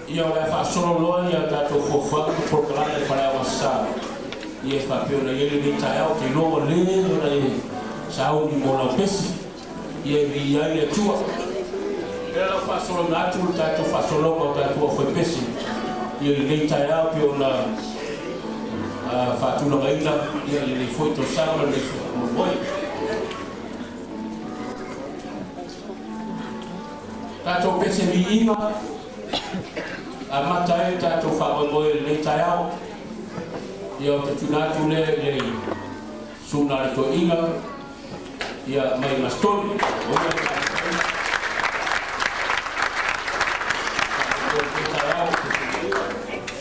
Ia o le a faasolo loa ia tatou fuafuaga ma polokalame a le Faleaoga Sa ia e faapea ona i ai lenei taeao. Ou te iloa ua leva ona e sauni mo lau pesi ia e viia ai le Atua. O lea la ua faasoloina atu le tatou faasologa o tatou aufaipesi ia i lenei taeao pei ona faatulagaina ia i lenei foi tausaga ma lenei foi faamoemoe. Tatou pese viiga amata ai le tatou faamoemoe i lenei taeao. Ia ou te tuuina atu lea i le susuga a le toeaina ia mai Masitoni. O ia le amataina faamoemoe i lenei taeao.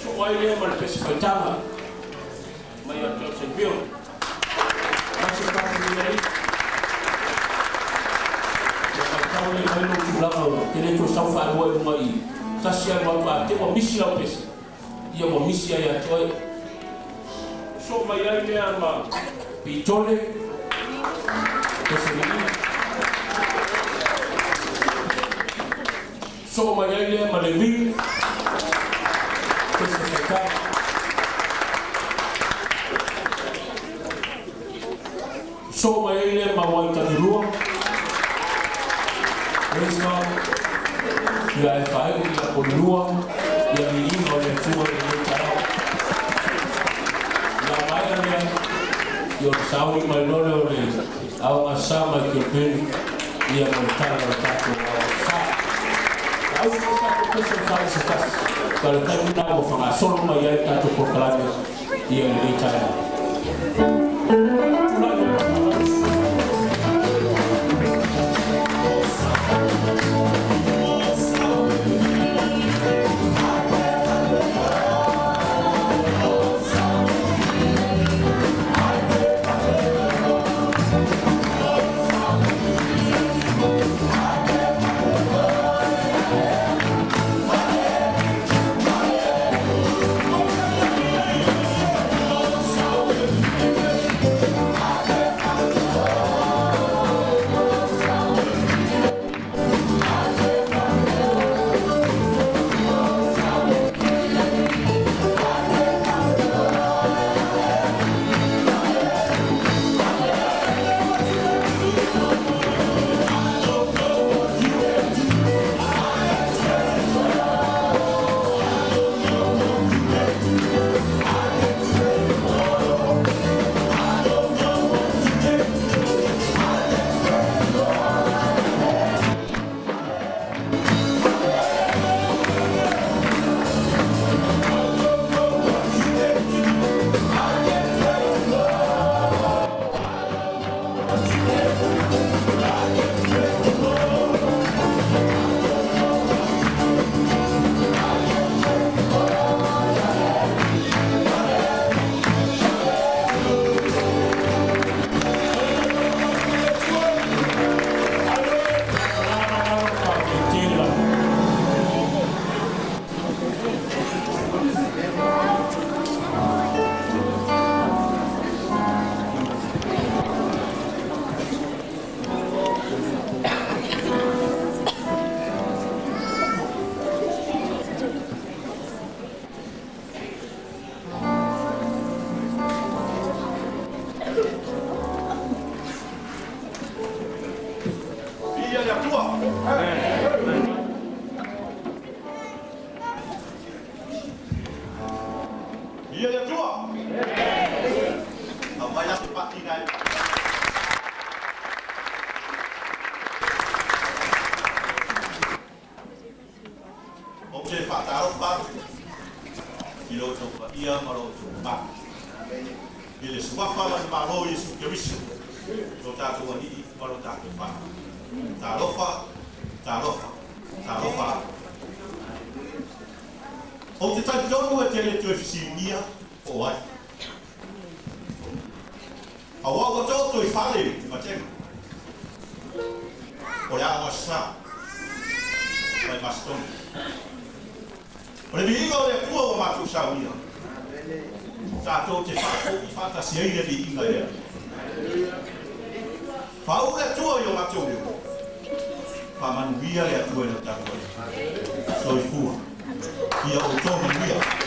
Soo ai lea ma le pese faitaga mai ia Johnsonville. Ia faitau lelei mai lou tulaga ou te le toe sau faalua i luga i i. Tasi alu atu a te ua misi lau pese, ia ua misi ai ia te oe. Soo mai ai lea ma Pitole, pese viiga. Soo mai ai lea ma Levi, pese faitau. Soo mai ai lea ma Waitangirua, praise God, ia e faaiu ia Polulua, ia viiga o le Atua i lenei taeao. Ia maea lea, ia o le sauni mai loa lea o le aoga sa mai Kelpeni, ia mo le tala o le tatou aoga sa. Ausi o tatou pese o fale se tasi, ka le taimi na ua fagasolo mai ai tatou polokalame ia i lenei taeao. Tulai mai ma faaaloalo. Faafetai lava. Viia le Atua. Viia le Atua. Aumai la se patina ai. Ou te faatalofa atu i lo outou paia ma lo outou mamalu, i le Suafa ma le Malo o Iesu Keriso, lo tatou Alii ma lo tatou Papa. Talofa, talofa, talofa lava. Ou te talitonu e te le toe fesiligia po o ai. Aua ua taoto i fale le matega o le aoga sa mai Masitoni. O le viiga o le Atua ua matou saunia, tatou te faafoi faatasi ai le viiga i le Atua. Faauu le Atua i o matou leo. Faamanuia le Atua i lau tapuaiga. Soifua. Ia outou manuia.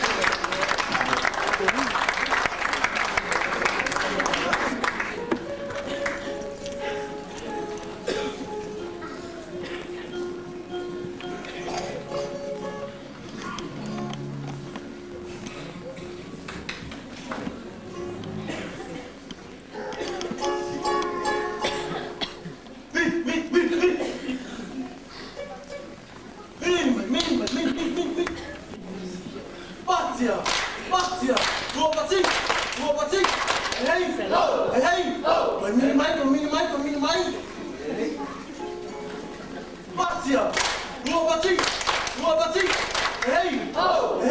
Take a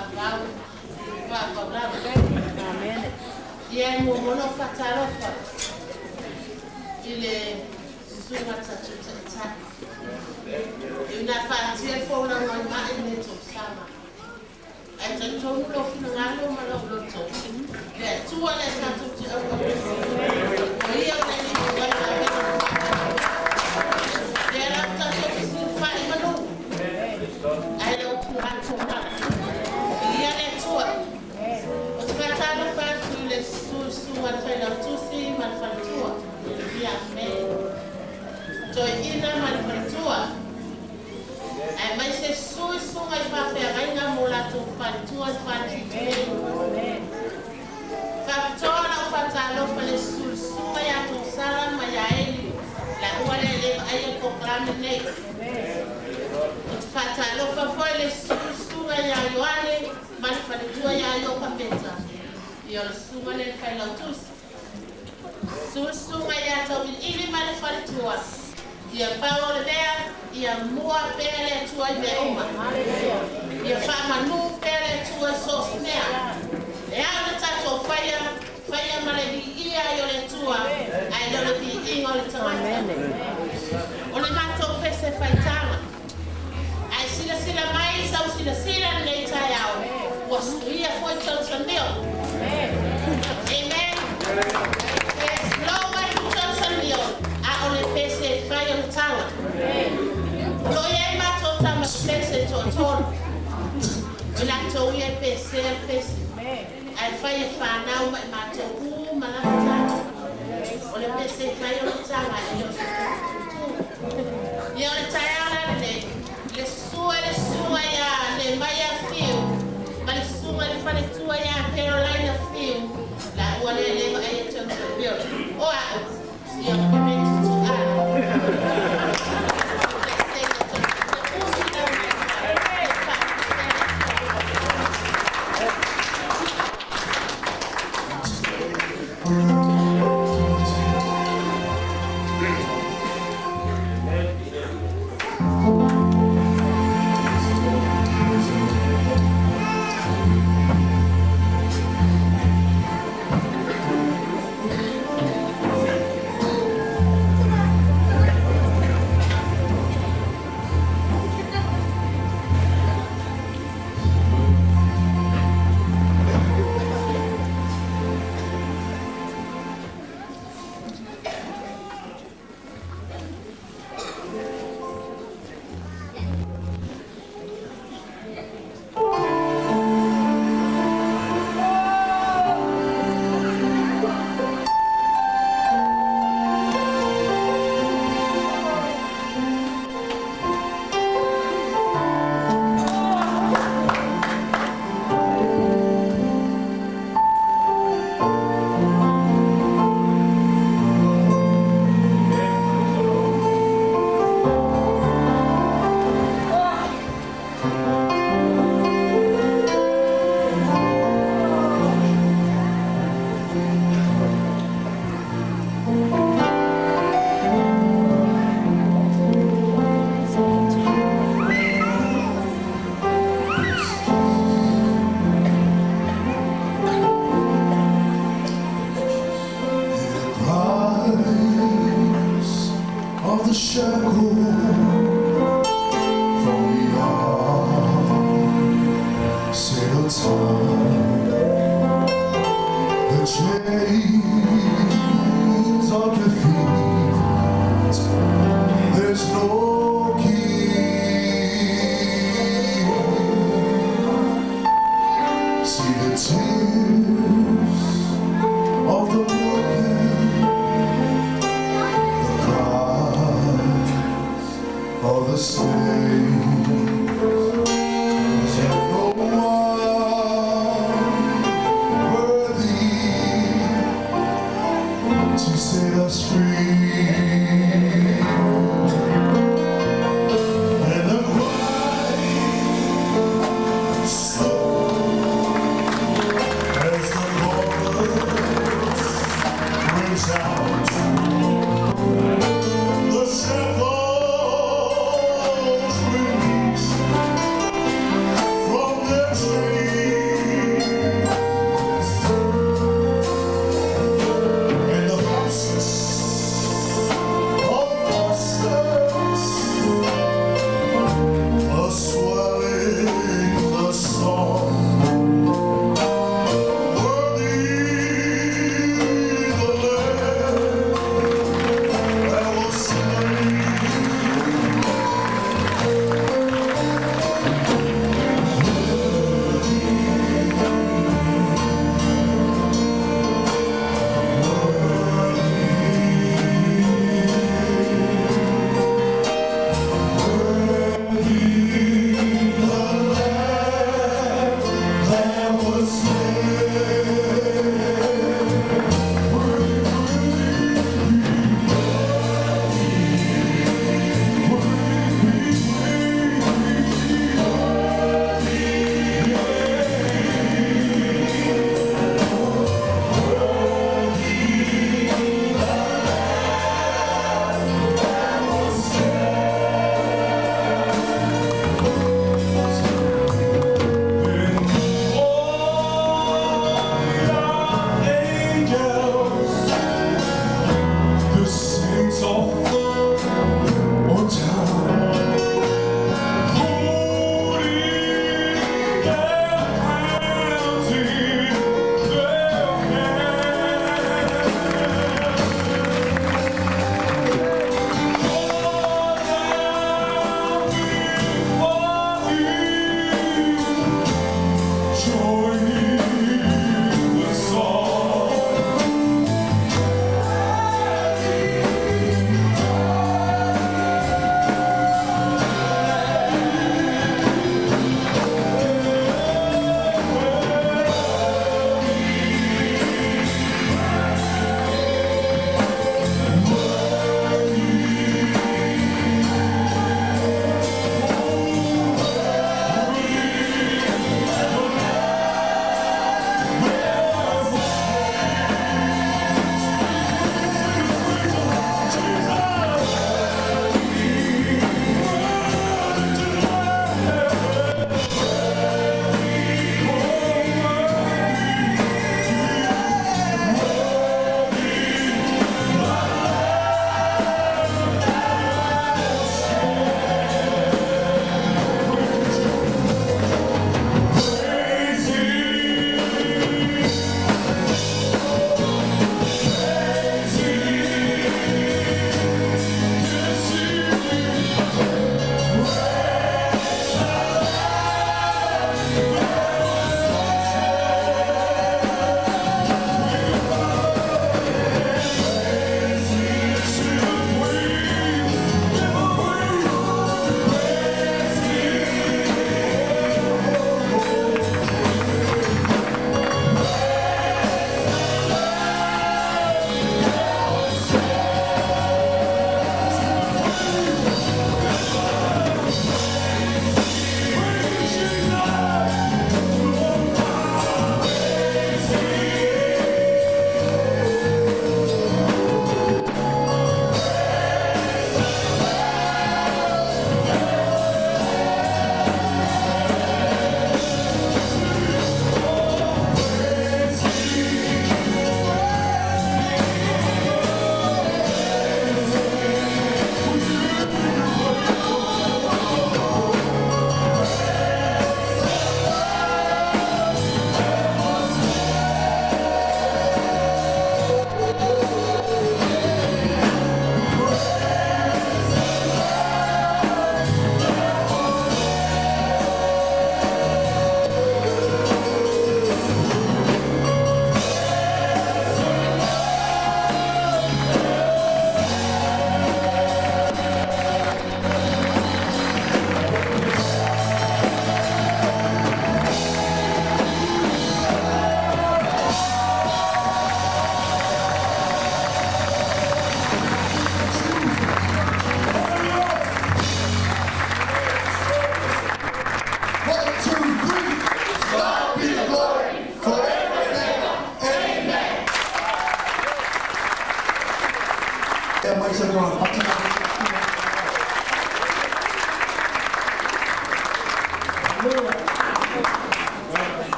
Faavavau faavavau lava. Ia e muamua ona ou faatalofa i le susuga tatou taitai. E ina faatia le folauga i mai i lenei tausaga, ae talitonu lou finagalo ma lou loto, le Atua lea tatou te auauna, o Ia o le Alii o ai ma avega lea la ua tatou fesilafai i manu, ae le o tuato mau. Viia le Atua. Ou te faatalofa atu i le susuga i le Failautusi ma le faletua, ia Amen, Toeaina ma le faletua, aemaise susu i susuga i faafeagaiga ma o latou faletua i le Falefitu. Faapitoa lau faatalofa i le susu i le susuga ia Tosala ma ia Eli, laua lea e le vaaia le polokalame lenei. Ou te faatalofa foi i le susu i le susuga ia Ioane ma le faletua ia Ioka Peta, ia o le susuga lea i le Failautusi. Susu le susuga ia Tauiliili ma le faletua. Ia pau o le mea, ia mua pea le Atua i mea uma. Ia faamanu pea le Atua i so o se mea. E ao ona tatou faia, faia ma le viia ai o le Atua, ae le o le viiga o le tagata. O le matou pese faitaga. Ae silasila mai sau silasila i lenei taeao, ua suia foi Johnson Mill. Amen. E slow atu Johnson Mill, a o le pese e fai o le taga. O lo o i ai matou tama pese e toatolu. O i latou ia e pesea le pese. Ae fai e fanau ma i matou uma lava taga. O le pese e fai o le taga e le o se pese tutu. Ia o le taeao la lenei, le susua i le susuga ia Nehemiah Fiu ma le susuga i le faletua ia Carolina Fiu, laua lea e le vaaia Johnson Bill. O au, ia o Clement Tuaa. Rise of the shackle from the onset of time, the chains of defeat. There's no king. See the tears of the broken, the cries of the slain. There's no one worthy to set us free. And the cry, so as the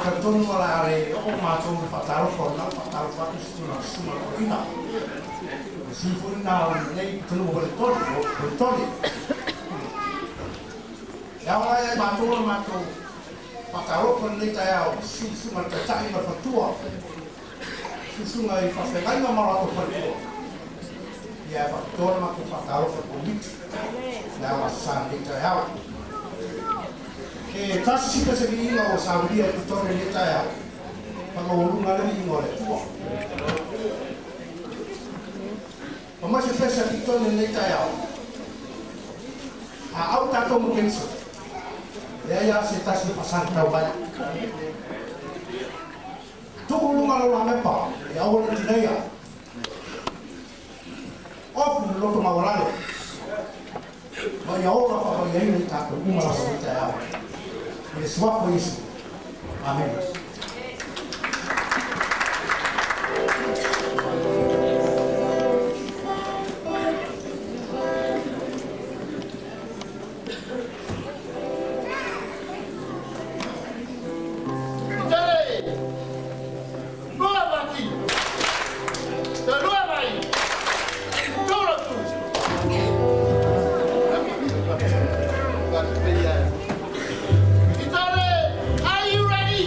Talitonu o le a le oo matou i le faatalofa o lena ua faatalofa atu se tulaga susuga i le toeaina. O le sui foi lena o lenei pitonuu o Faletoi. E ao la ia i matou ona matou faatalofa i lenei taeao i susuga i le Taitai ma le faletua, susuga i faafeagaiga ma o latou faletua. Ia e faapitoa le matou faatalofa i le Komiti i le ao Aso Sa i lenei taeao. E tasi se viiga ua saunia i totonu i lenei taeao, faamaualuga le viiga o le Atua. Fai mai se pese a totonu i lenei taeao, a au tatou ma Keriso, leai lava se tasi e faasagatau mai. Tuu i luga lau lamepa, e aua ne i tineia. Ofu le loto maualalo, ma ia ola faapaiaina i tatou uma lava i lenei taeao. I le suafa o Iesu. Amene. Are you ready?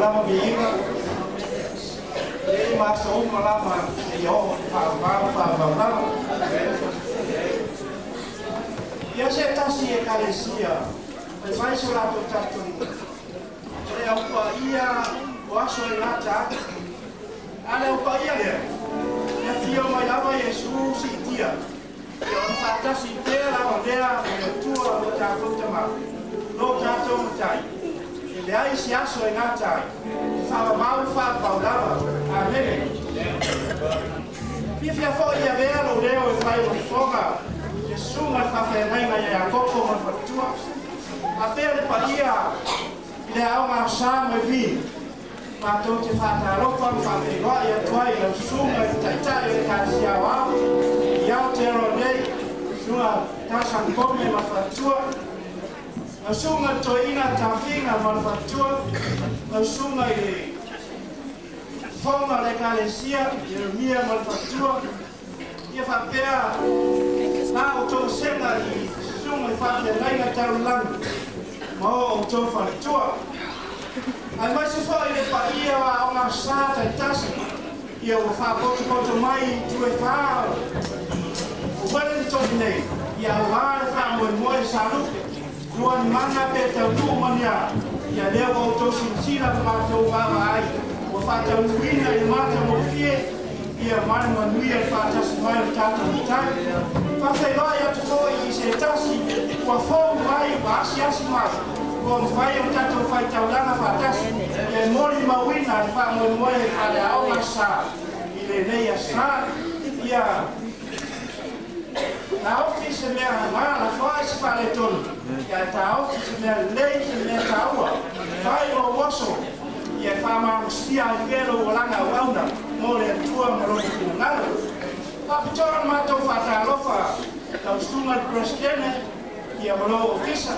lava viiga e ma aso uma lava seia oo i le faavavau faavavau lava. Ia se tasi ekalesia faifai so latou talitonuga, o le aupaia o aso e gata atu. A le aupaia lea, e afio mai lava Iesu siitia, ia ona faatasi pea lava lea ma le Atua lo tatou Tamā, lo tatou Matai. E leai se aso e gata ai, e faavavau faavavau lava. Amene. Fiafia foi e avea lou leo e fai ma fofoga le susuga i le faafeagaiga ia Iakopo ma le faletua, faapea le paia i le aoga sa ma vi. Matou te faatalofa ma faafeiloai atu ai i lau susuga i le Taitai o le Ekalesia Aoao i Aotearoa nei, Susuga Tasan Kome ma le faletua, lau susuga i le Toeaina Tafiga ma le faletua, lau susuga i le Fofoga o le Ekalesia Ieremia ma le faletua, ia faapea la outou vasega i susuga i faafeagaiga tau le lagi ma o outou faletua. Aemaise foi le paia o aoga sa taitasi ia ua faapotopoto mai i itu e fā o Wellington nei, ia aua le faamoemoe sa lupe, Luanimana pe taunuu ma ni a, ia lea ua outou silasila ma matou vaavaai ua faataunuuina i le matagofie ia ma le manuia le faatasi mai o le tatou Matai. Faafeiloai atu foi i se tasi ua fou mai ua asiasi mai ua mafai ona tatou faitaulaga faatasi ia e molimauina le faamoemoe faaleaoga sa i lenei aso ia taofi se mea hana lafoai se faaletonu ia e taofi se mea lelei se mea taua fai lou oso ia e faamalosia ai pea lou olaga auauna mo le Atua ma lona finagalo. Faapitoa le matou faatalofa lau susuga i le Peresetene ia ma lou ofisa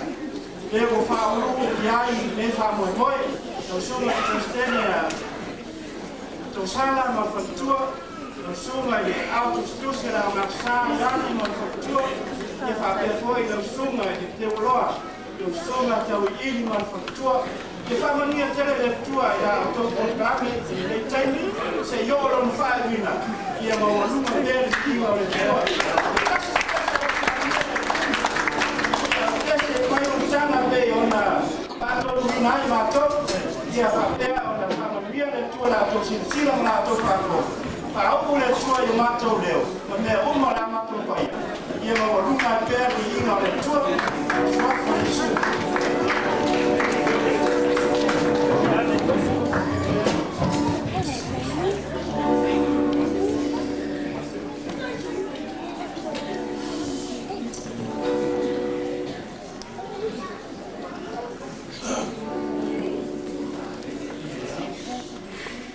lea ua faauluulu i ai i lenei faamoemoe, lau susuga i le Peresetene a Tosala ma le faletua, lau susuga i le Ao Tusitusi o le Aogasa Lani ma le faletua, ia faapea foi lau susuga i le Teualoa, lau susuga Tauiliili ma le faletua. Ia faamanuia tele le Atua i la outou polokalame i lenei taimi seia oo lona faaiuina, ia maualuga pea le viiga o le Atua. Tasi se tasi o mai olutaga pei ona faatonuina ai matou, ia faapea ona faamanuia le Atua la outou silasila ma la outou faafofoga. Faauu le Atua i o matou leo ma mea uma o le a matou faia, ia maualuga ai pea le viiga o le Atua. Suafa o Iesu.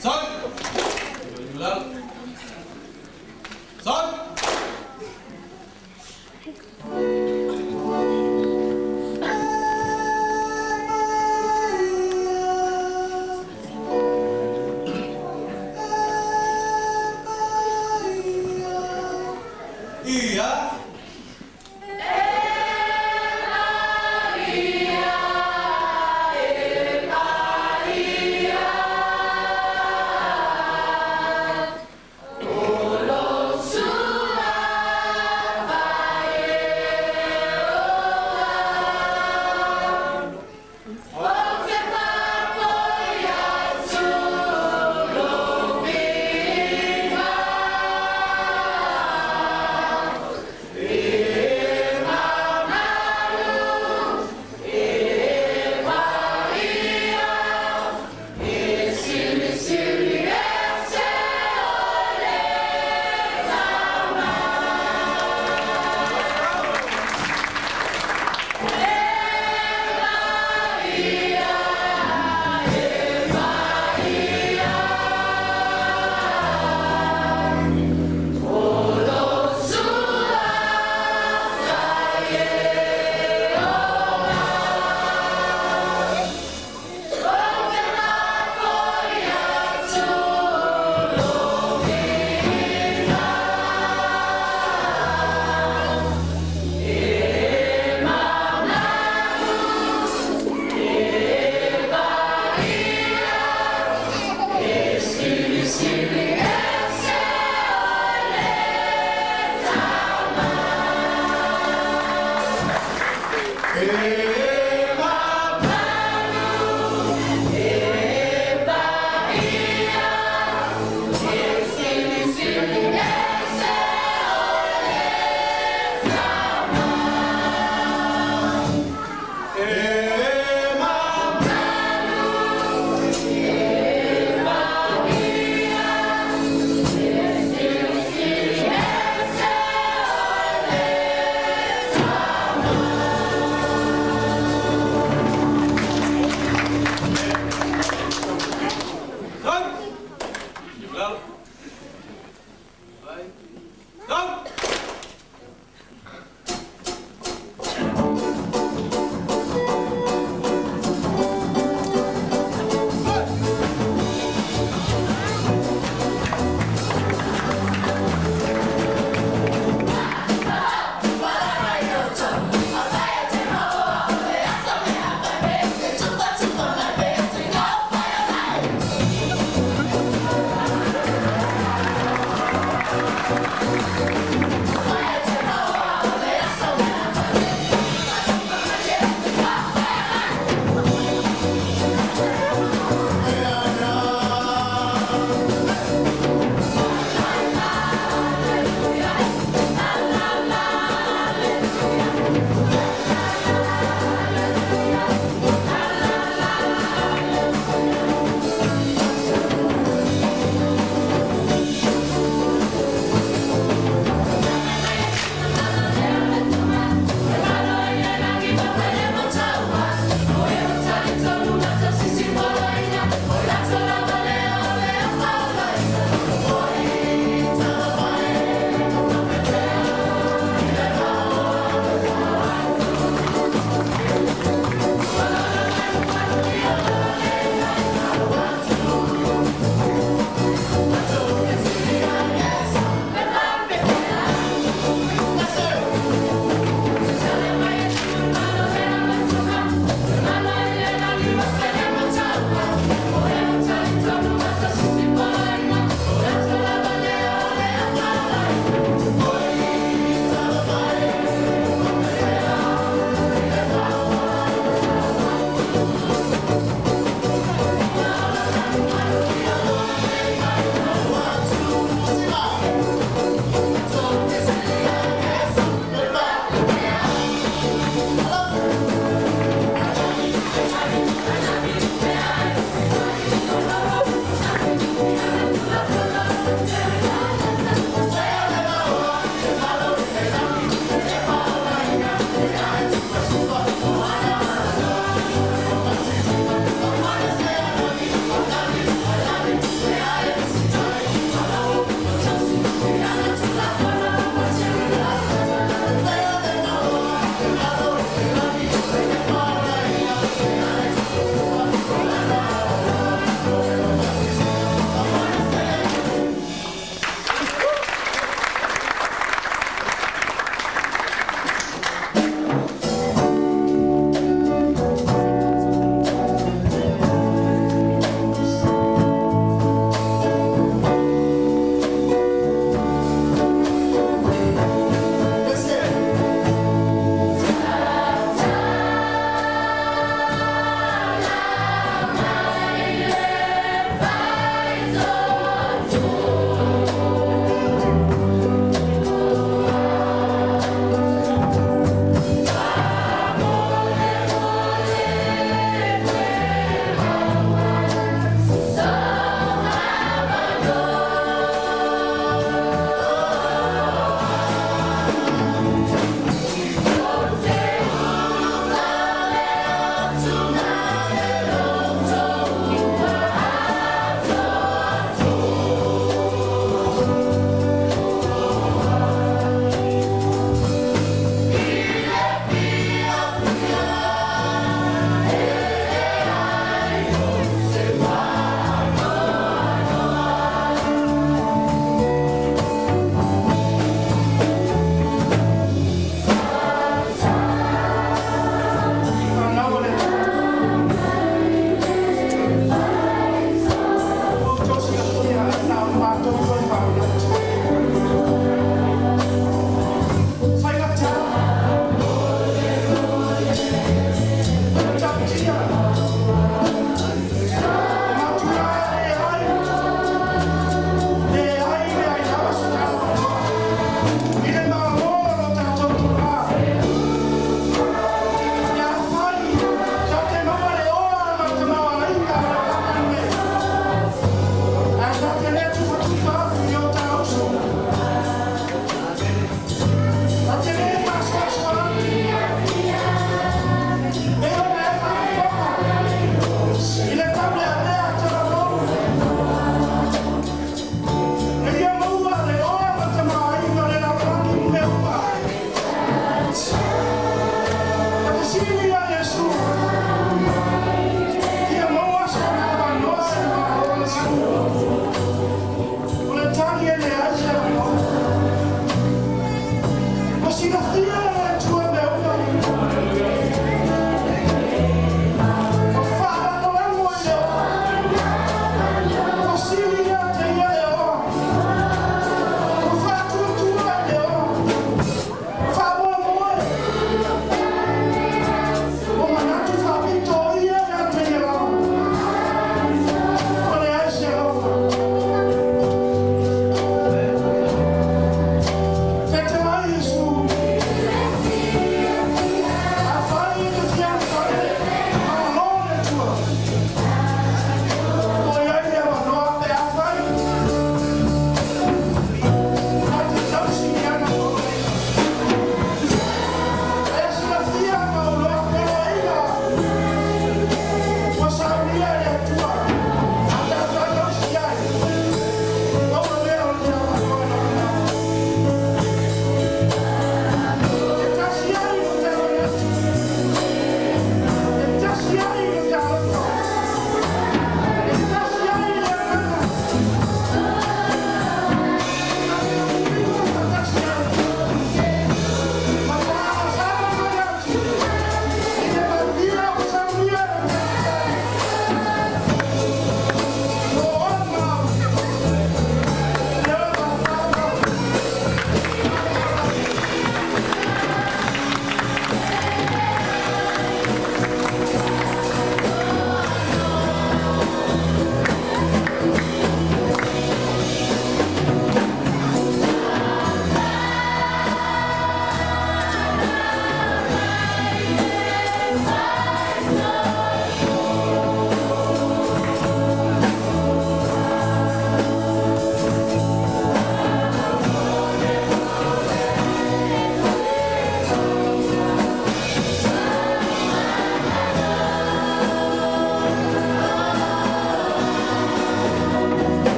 Son! Lalo. Son! Ia!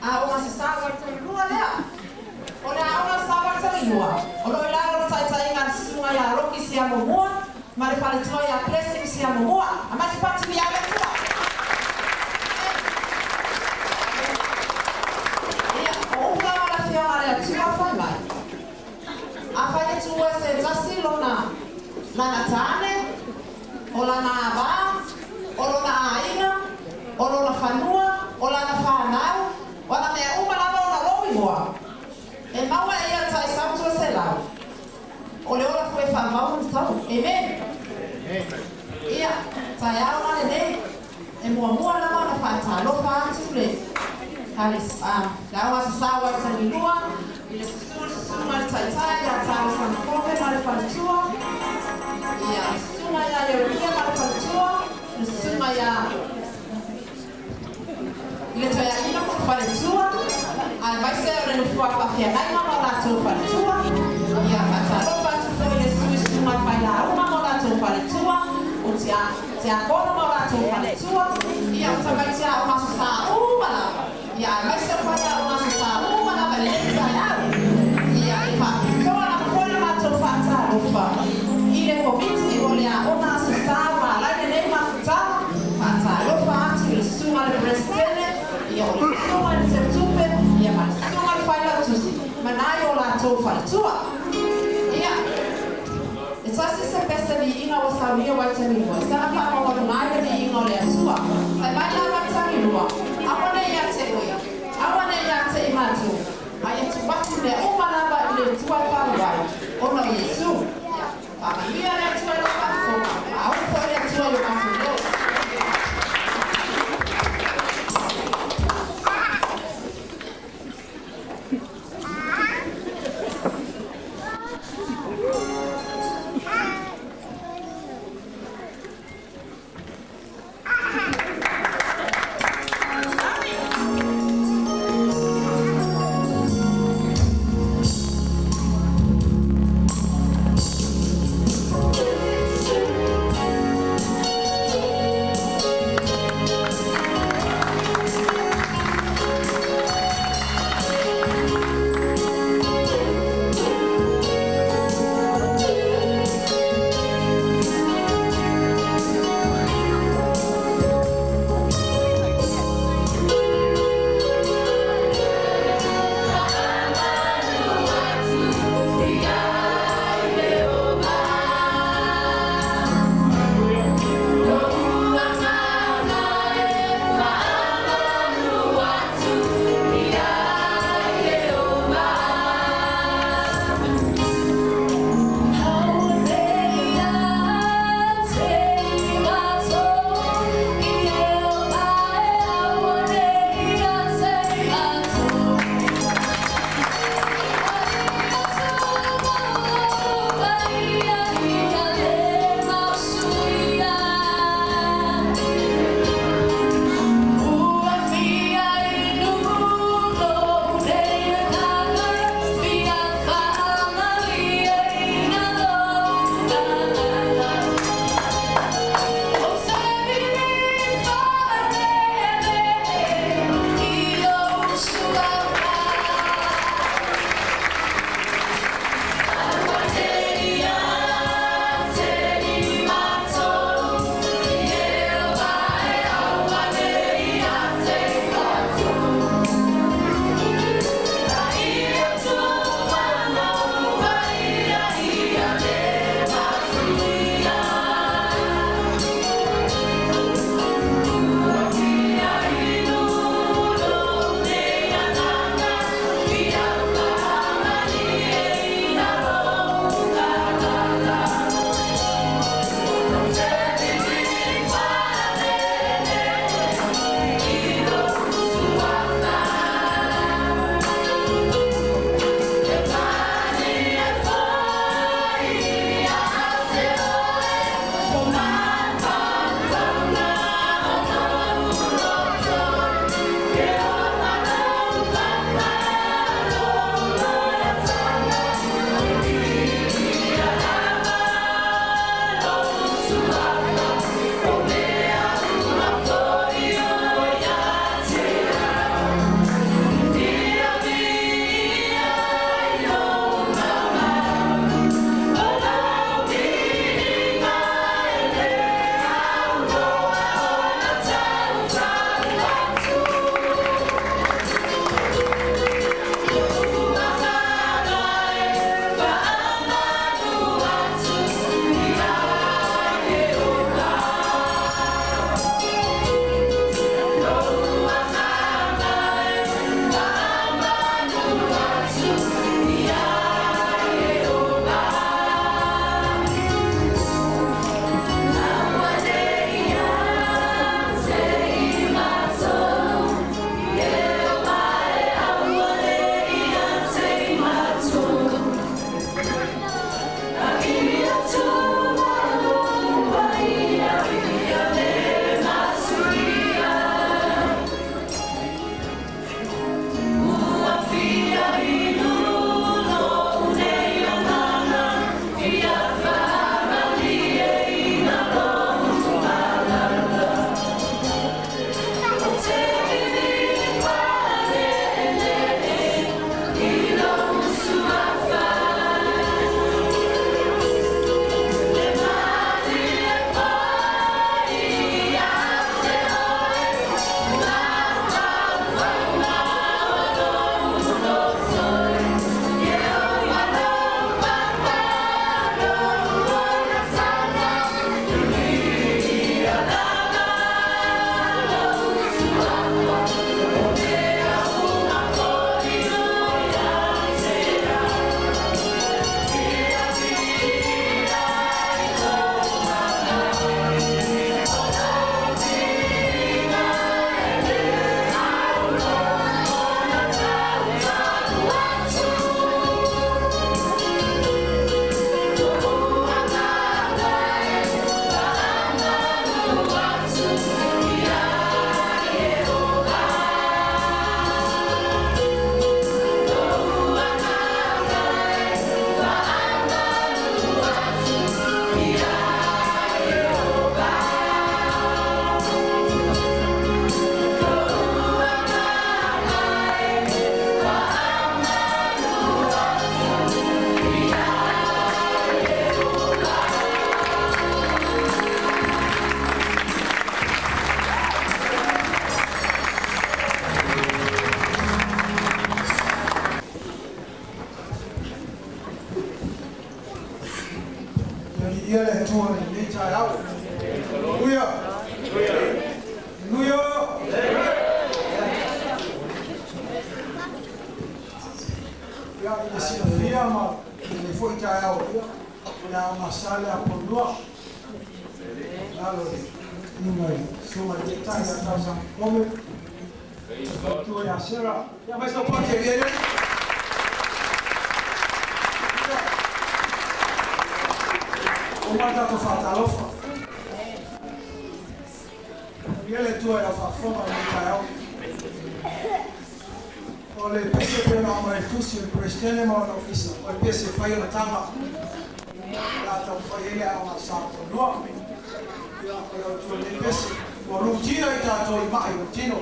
Aoga Sasā Uaitagilua lea. O le Aoga Sasā Uaitagilua, o lo o i lalo o le taitaiga a le Susuga ia Rocky Siamomua ma le faletua ia Blessing Siamomua. Aumai se pati viiau i le Atua. Ia, o upu lava a le Afioga a le Atua fai mai, Afai e tuua e se tasi lona, lana tane, o lana ava, o lona aiga, o lona fanua, o lana fanau, o ana mea uma lava ona lou igoa, e maua e ia taisau 200, o le ola foi e faamau ma le tau. Amen. Ia, taeao la lenei, e muamua lava ona faatalofa atu le le Aoga Sasā Uaitagilua i le susu le susuga i le Taitai ia Charles Sanakope ma le faletua, ia, le susuga ia Ieremia ma le faletua, le susuga ia i le toeaina ma le faletua, aemaise o le nofoa faafeagaiga ma o latou faletua. Ia, faatalofa atu foi i le susu i susuga i failauga ma o latou faletua, o tiakono ma o latou faletua, ia, o tamaiti aoga Aso Sa uma lava, ia, aemaise o faiaoga Aso Sa uma lava i lenei taeao. Ia, e faapitoa lava foi le matou faatalofa i le Komiti o le Aoga Aso Sa ua ala ai lenei mafutaga. Faatalofa atu i le susuga i le Peresetene, ia, o le susuga i le Teutupe, ia, ma le susuga i le Failautusi, ma nai o latou faletua. Ia, e tasi se pese viiga ua saunia Uaitagilua, e saga faamaualuga ai le viiga o le Atua. Fai mai la Uaitagilua, Aua ne i ia te oe, aua ne i ia te i matou, a ia tuu atu mea uma lava i le Atua e falu ai, ona o Iesu. Ia, faamanuia le Atua i lau faafofoga, faaulu foi le Atua i o matou leo. Atua i lenei taeao. Aleluia. Aleluia. Ia, i le silafia ma lenei foi taeao, ia, o le a gasa le apolilua. Lalo i luga i susuga i le Taitai ia Tausaga Kome. Faletua ia Sera. Ia mai sau pati e via. O ma tatou faatalofa. Ia le Atua i lau faafofoga i lenei taeao. O le pese pei ona aumai i le tusi o le Peresetene ma lona ofisa, o le pese e fai ona taga. O le a taumafai ai le aoga sa polua. Ia, o le autu o lenei pese, ua lutia i tatou i mai o le tino.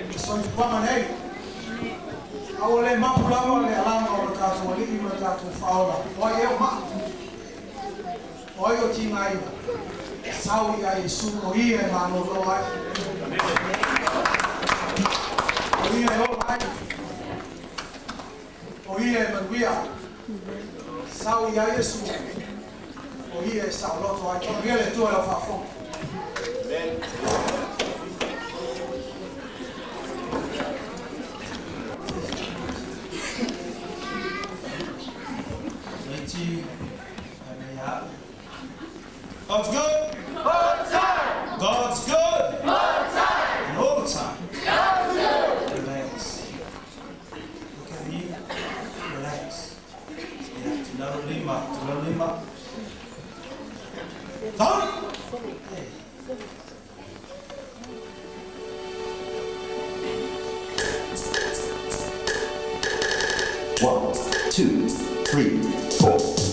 I le soifuaga nei. A ua le mapu lava le alaga o lo tatou Alii ma le tatou Faaola, o ai ea o mai? O ai o tigaina? Sau ia Iesu o ia e malolo ai. O ia e ola ai. O ia e manuia. Sau ia Iesu o ia e saoloto ai. Faamanuia le Atua i lau faafofoga. God's good. All the time. God's good. All the time. And all the time. God's good. Relax. Look at me. Relax. Yeah, tulalo lima, tulalo lima. Down. Hey. 1, 2, 3, 4.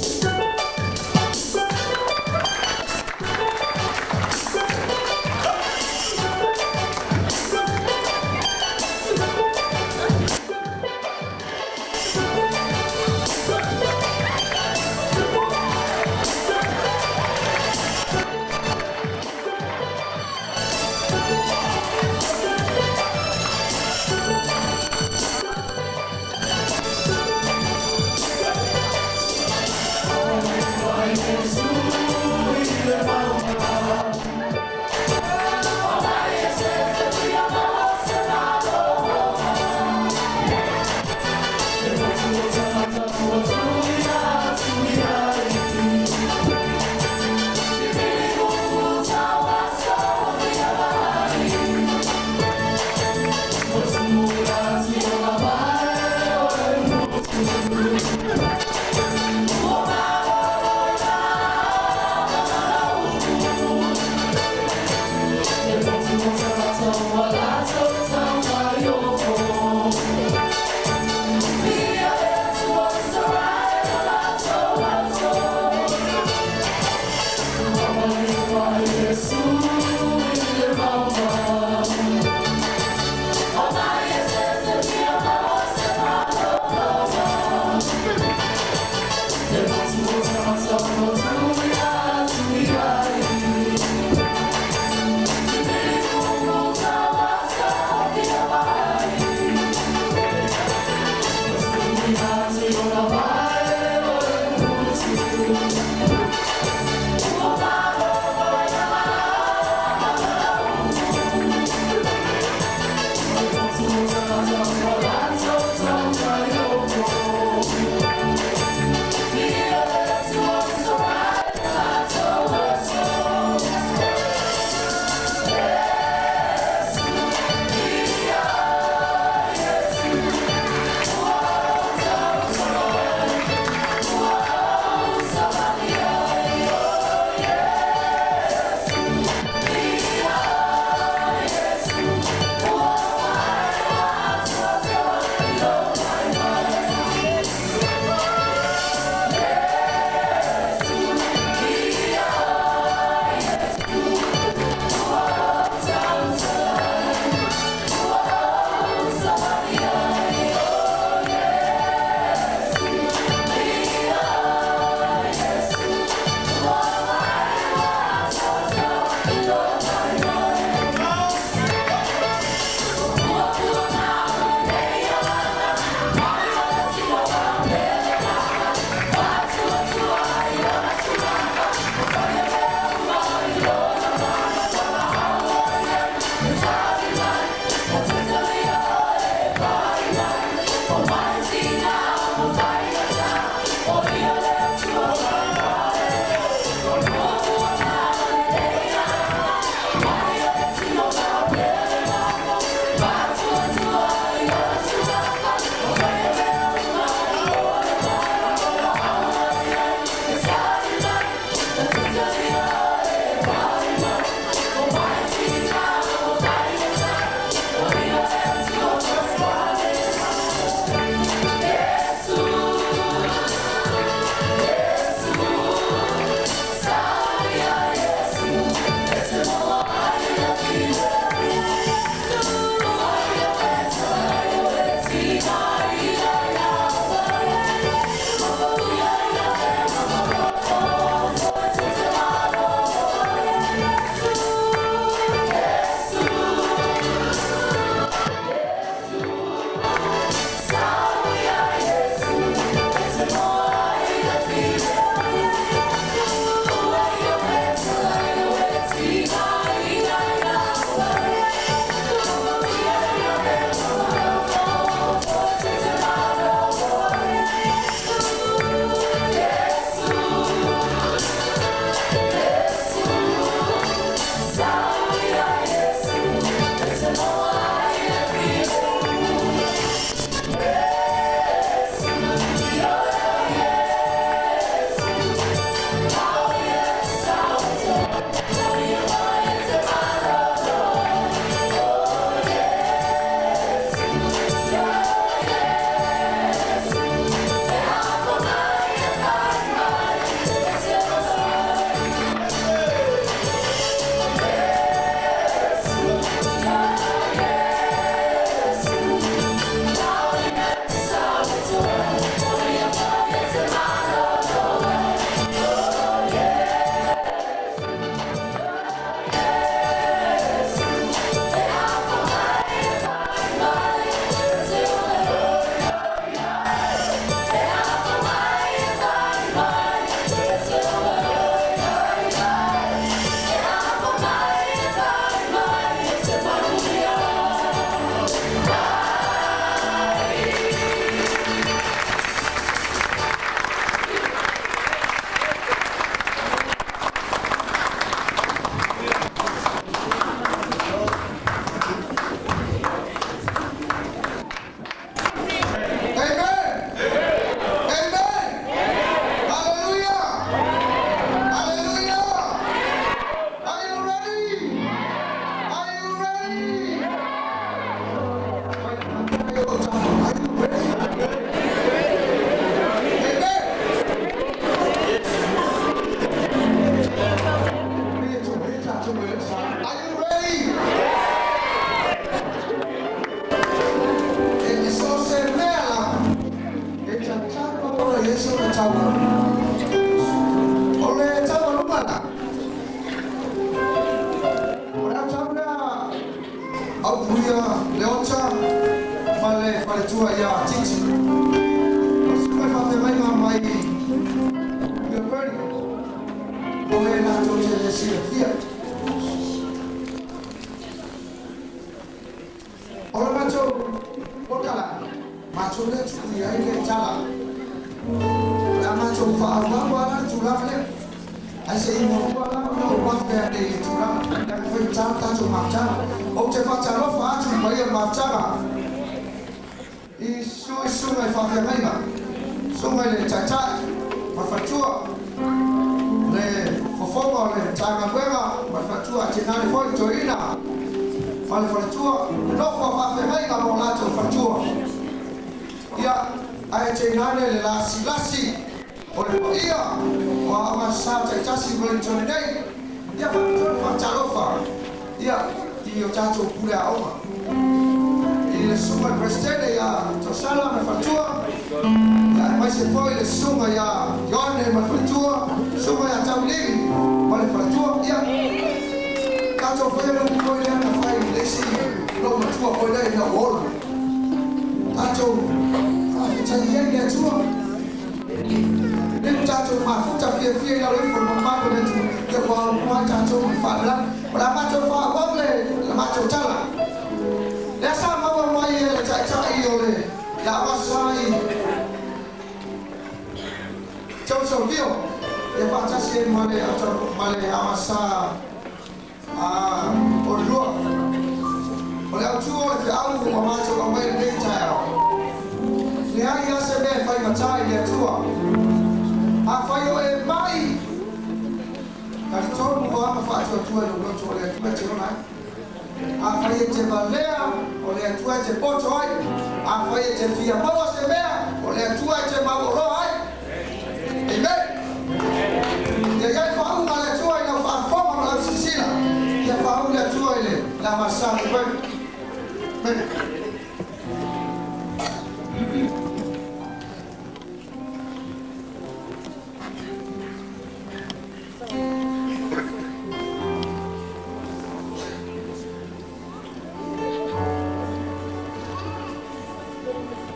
Hey!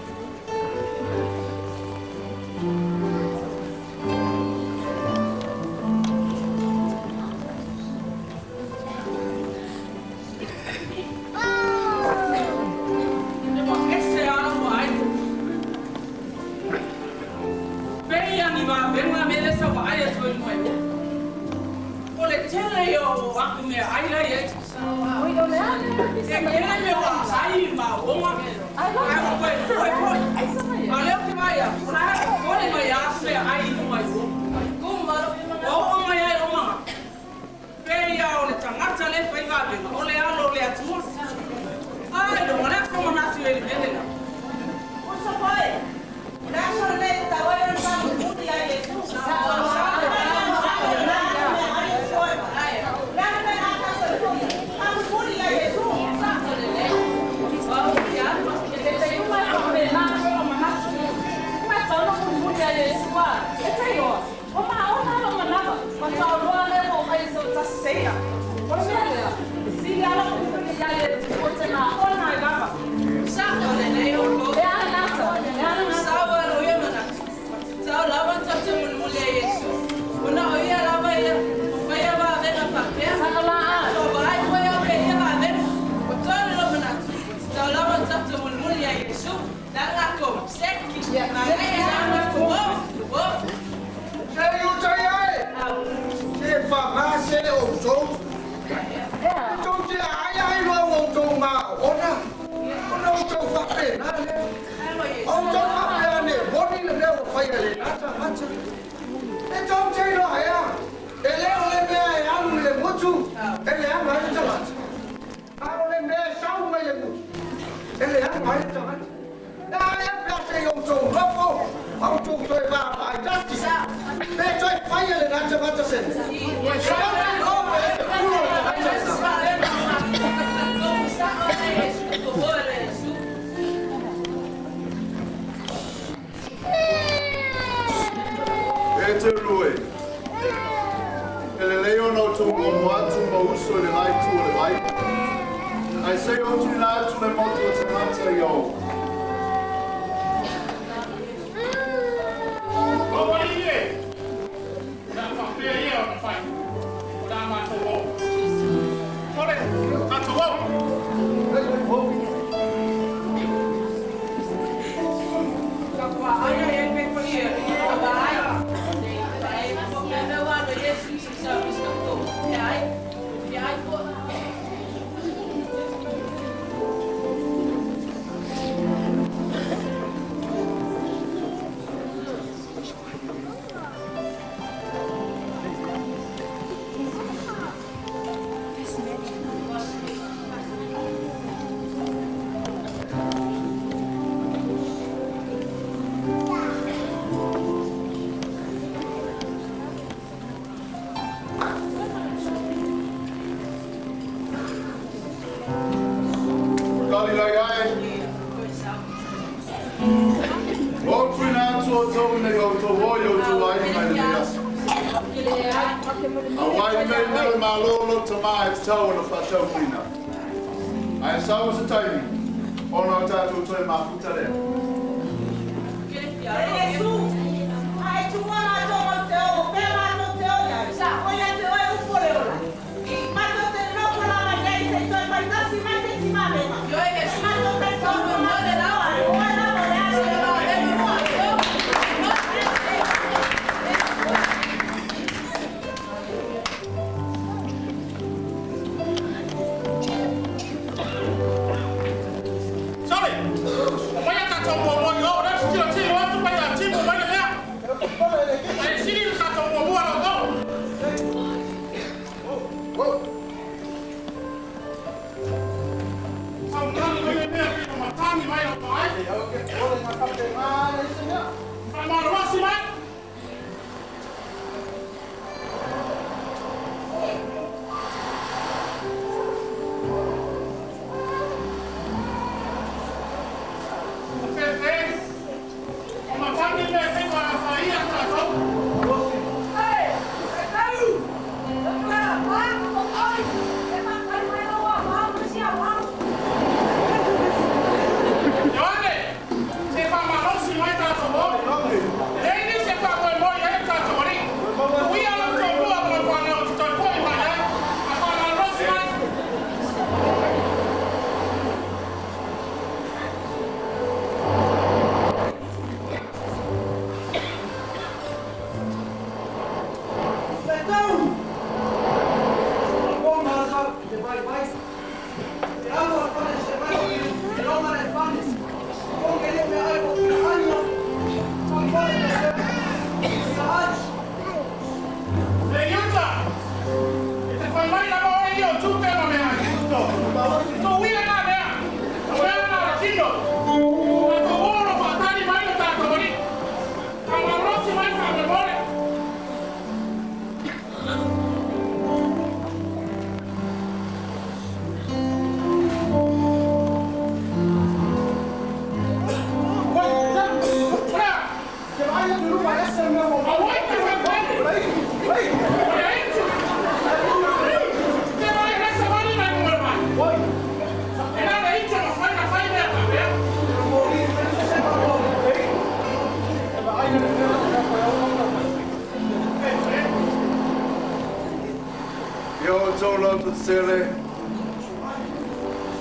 Tele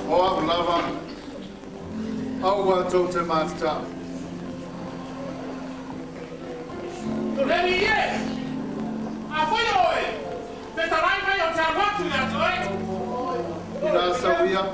o au lava au a tau te mātata. Leni e, a whai oe, te tarai mai o te awatu ia te oe. Ina sawia.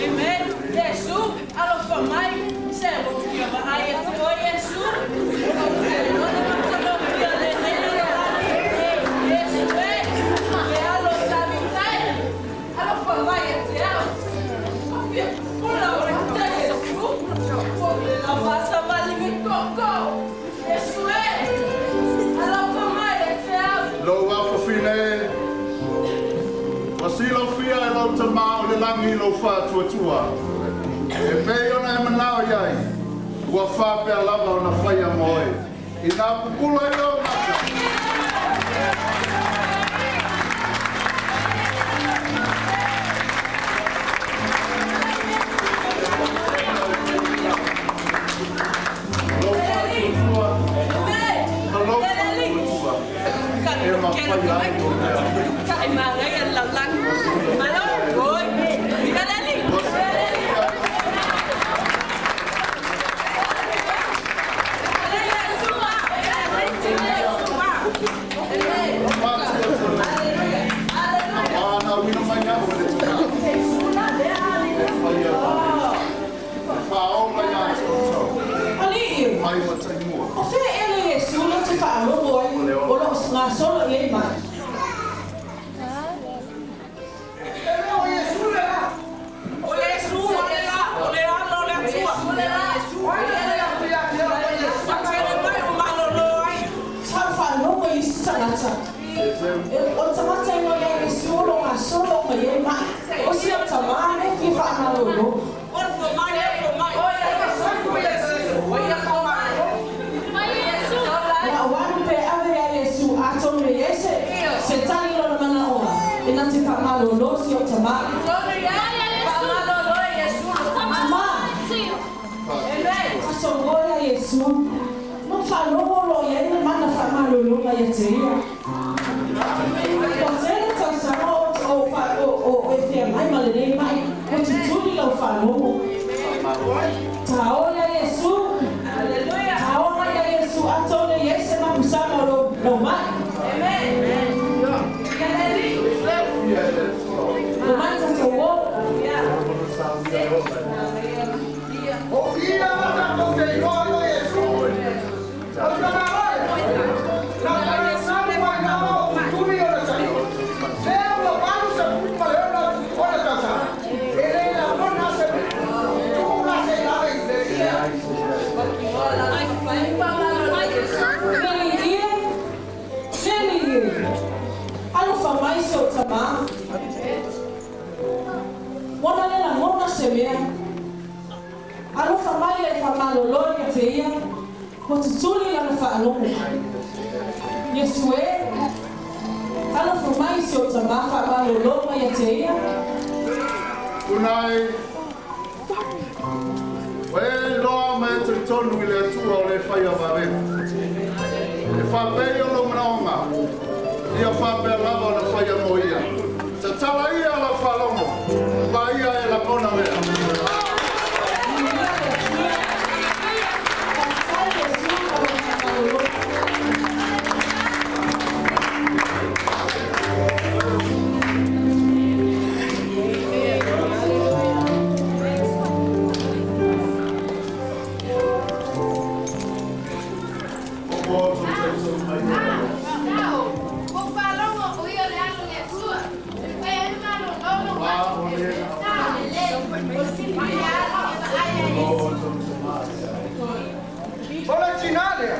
Amen. Iesu, alofa mai, se ua ou fia vaai ia te oe Iesu, ou te lagona ma te lofia lenei lalolagi. Iesu e, le Alo o Tavita e, alofa mai ia te au. Ua fia pupula o le uta Iesu, ua ou le lava a savali me tootoo. Iesu e, alofa mai ia te au. Lou afafine e, ua silafia e lou Tamā o i le lagi lou faatuatua. E pei ona e manao i ai, ua faapea lava ona faia mo oe. Inā pupula i ou mata. Lou faatuatua ma lou faatuatua e mafai ai ou mea. Ua silafia A na uina mai au e le tina e faia ma e faaola iā te outou Alii, mai ma taimua. o fea ea le Iesu lea ou te faalogo ai o lo o gasolo i ai mai? E le o Iesu le la. O Iesu le la, o le Alo o le Atua. O ai le atu ia te au o Iesu. Ua tele mai o malolo ai. Sa ou faalogo i isi tagata, o le tagata igoa ia Iesu o lo o gasolo uma i ai mai. O si au tamā lea e fia faamalolo. O le fomai, e fomai. O le a ou alu pe ave ia Iesu atonu e i ai se tali i lona manaoga e na te faamalolo si ou tamā. Tamā, fasogoa ia Iesu, ma faalogo o lo o i ai le mana faamalologa ia te ia. Ua tele tausaga o e feagai ma lenei mai, ua tutuli lau faalogo. Taola ia Iesu, taola ia Iesu, atonu e i ai se mapusaga o lou mai. Omai tatou o. O ia la tatou te iloa ai o Iesu. O le tamālai, na faigatalu mai lava o tutuli o le taimi. Se ua 80 ma le 60 o le tausaga, e le lagona se mea. Tuu la se i lale i le ia. Le alii e, le alii e, alofa mai si ou tamā. Ua na le lagona se mea. Alofa mai e faamalolo ia te ia, ua tutuli lana faalogo. Iesu e, alofa mai si ou tamā, faamalolo mai ia te ia. Tunai, ua e iloa ma e talitonu i le Atua o le faia vavega. E faapei o lou manaoga, ia faapea lava ona faia mo ia. Tatala ia lau faalogo, ma ia e lagona mea. Viia le Atua, faafetai Iesu mo lou faamalolo. O le tinā lea,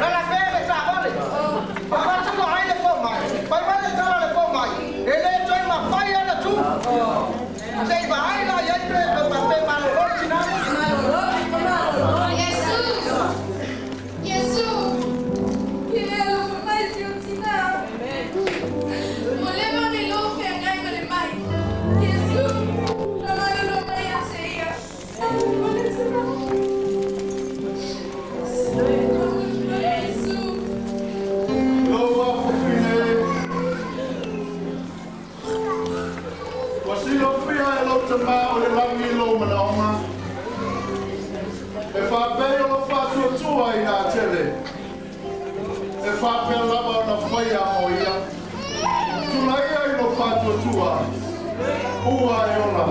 na lavea i le taavale, faapatino ai le fomai, fai mai le tala a le fomai, e le toe mafai ona tu. Se i vaai la i ai pe pe malolo le tinā lea. Iesu, e alofa mai si ou tinā. Ua leva ona iloa feagai ma le mai. Iesu, faamalolo mai ia te ia. O le tinā. Iesu. Lou afafine e, ua silafia e lou Tamā o i le lagi lou manaoga, e faapei o lou faatuatua inā tele, e faapea lava ona faia mo ia. Tulaia i lou faatuatua, ua e ola.